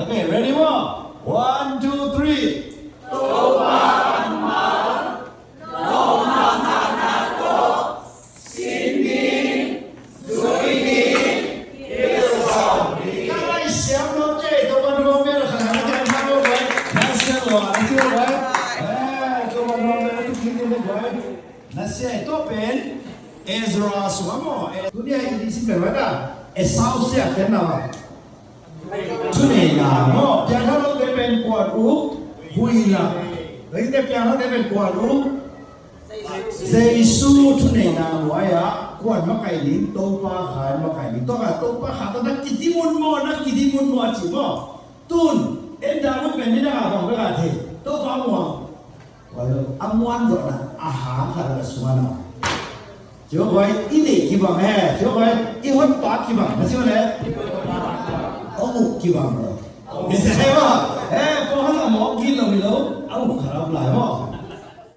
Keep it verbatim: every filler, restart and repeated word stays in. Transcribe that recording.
Okay, ready, maw? One, two, three. Na sia i tua pen Ezra sungah maw? Tuni a i sim pen vai ta, Esau sia pen na vai. Thuneihna maw? Piangthak lote pen kuan uh, huihna. Lawite piangthakte pen kuan uh, Jesu. Thuneihna nuai-ah kuan makaih ding, Topa kha makaih ding. Tua kha Topa kha tawh na kidim un maw, na kidim un maw a ci maw? Tun en dah un pen ni na kha bang bek a thei, Topa muang. A muan zawhna a hang khat a sungah na. Cio koi i neih kibang he, cio koi i honpa kibang na, cio le. Hong uk kibang le. Ni se he maw? He, pawlkhat a mawk kik lo hi lo, a uk khat a om lai maw?